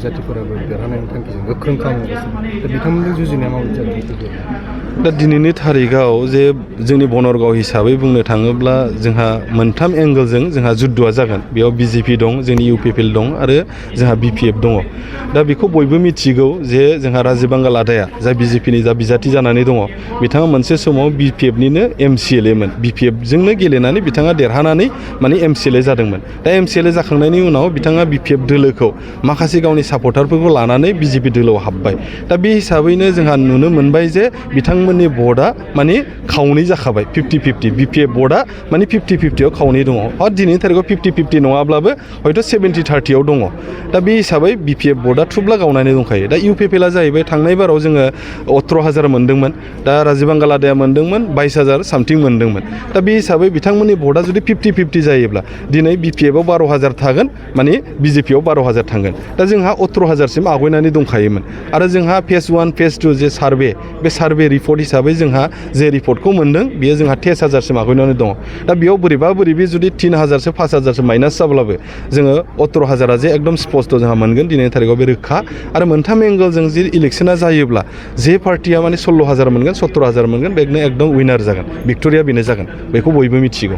जातिफोराबो देरहानायनि थांखिजों गोख्रों खालामगासिनो दा बिथांमोननि जुजिनाया माबायदि जादों? दा दिनैनि थारिखआव जे जोंनि बनरगाव हिसाबै बुंनो थाङोब्ला जोंहा मोनथाम एंगोलजों जोंहा जुद्धआ जागोन। बेयाव बिजेपि दं, जोंनि इउपिपिएल दं आरो जोंहा बिपिएफ दङ। दा बेखौ बयबो मिथिगौ जे जोंहा राजीब बांगाल आदाया जा बिजेपिनि जा बिजाथि जानानै दङ, बिथाङा मोनसे समाव बिपिएफनिनो एमसिएलएमोन। बिपिएफजोंनो गेलेनानै बिथाङा देरहानानै माने एमसिएलए जादोंमोन। दा एमसिएलए जाखांनायनि उनाव बिथाङा बिपिएफ दोलोखौ माखासे गावनि सापर्टारफोरखौ लानानै बिजेपि दोलोआव हाबबाय। दा बे हिसाबैनो जोंहा नुनो मोनबाय जे बिथांमोननि भटआ माने खावनै जाखाबाय 50-50। बिपिएफ भटआ माने 50-50आव खावनै दङ। दिनैनि थारिखआव 50-50 नङाब्लाबो हयथ' 70-30आव दङ। दा बे हिसाबै बिपिएफ भटआ थुब्ला गावनानै दंखायो। दा इउपिपिएलआ जाहैबाय थांनाय बाराव जोङो 18,000 मोनदोंमोन। दा राजीब बांगाल आदाया मोनदोंमोन 22,000 सामथिं मोनदोंमोन। दा बे हिसाबै बिथांमोननि भटआ जुदि 50-50 जायोब्ला दिनै बिपिएफआव 12,000 थागोन, माने बिजेपिआव 12,000 थांगोन। दा जोंहा 18,000सिम आवगायनानै दंखायोमोन। आरो जोंहा फेज 1 फेज 2 जे सार्भे, बे सार्भे रिपर्ट हिसाबै जोंहा जे रिपर्टखौ मोन्दों बेयो जोंहा 23,000सिम आवगायनानै दङ। दा बेयाव बोरैबा जुदि 3,000सो 5,000सो माइनास जाब्लाबो जोङो 18,000आ जे एकदम स्पस्ट जोंहा मोनगोन दिनैनि थारिखआव बे रोखा। आरो मोनथाम एंगोलजों जे इलेक्सना जायोब्ला जे पार्टिया माने 16,000 मोनगोन 17,000 मोनगोन बेनो एकदम उइनार जागोन, भिक्ट'रिया बेनो जागोन, बेखौ बयबो मिथिगौ।